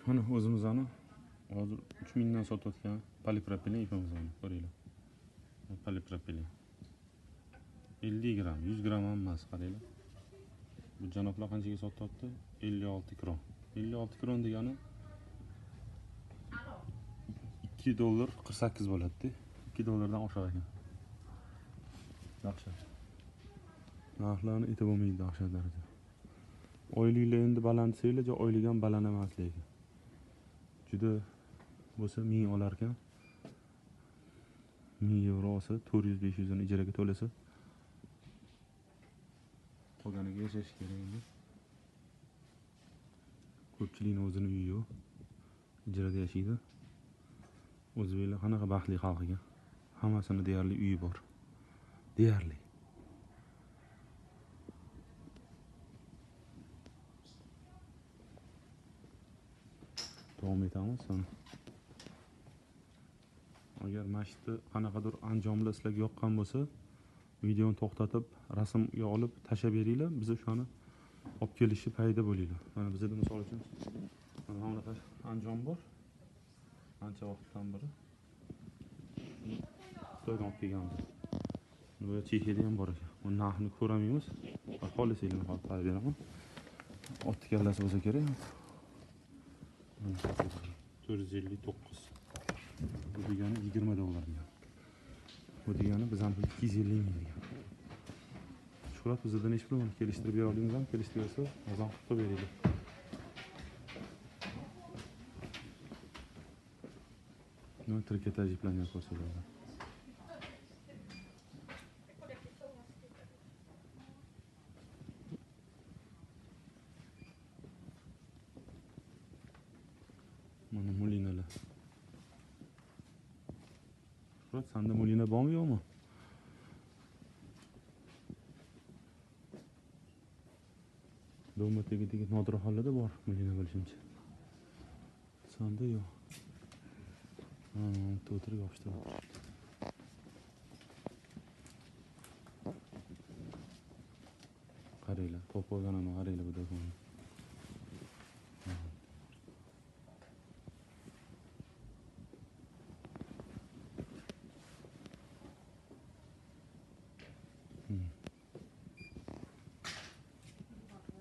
Mana o'zimizni hozir 3000 dan sotayotgan polipropilen ipimiz mana ko'ringlar. Polipropilen. 50 gram, 100 gram ham emas, qaranglar. Bu janoblar qanchaga sotyapti? 56 kron. 56 kron degani 2 dollar 48 bo'ladi-da. 2 dollardan oshiq ekan. Dahshat. Narxlarni aytib bo'lmaydi dahshat darajada. Oyliklar endi baland desanglar, oylik ham baland emas lekin. Juda bo'lsa 1000 olar ekan. 1000 yevro olsa, 400-500 ni ijaraga to'lasa, qolganiga yashash kerak endi. Ko'pchilikning o'zini uyi yo'q. Ijarada yashaydi. O'zbeklar qanaqa baxtli xalq ekan. Hammasini deyarli uyi bor. Deyarli. Davom etamiz. Agar mana shu qanaqadir anjomlar sizlarga yoqqan bo'lsa, videoni to'xtatib, rasmga olib tashlab beringlar, biz o'shani olib kelishi payda bo'linglar. Mana bizda misol uchun mana bunaqa anjom bor. Ancha vaqtdan beri Xitoydan olib kelganmiz. Bu Chexiyada ham bor ekan. Buni narxini ko'ramaymiz. Xohlasanglar hozir qarab beraman. Otni kallasi bo'lsa kerak. 459. Bu degani 20 dollar degan. Bu degani biz ham 250 ming degan. Shuhrat bizdan necha pul kelishtirib bera olamizmi? Kelishtirib bersa, arzon qilib beringlar. Nima trikotaj iplarni ko'rsatadi. Mana mulinalar. Shuhrat, senda mulina bormi yo'qmi? Do'mbatdagi Nodirxonlarda bor mulina bilishimcha. Senda yo'q. Ha, o'tirib yopishtirib o'tiribdi.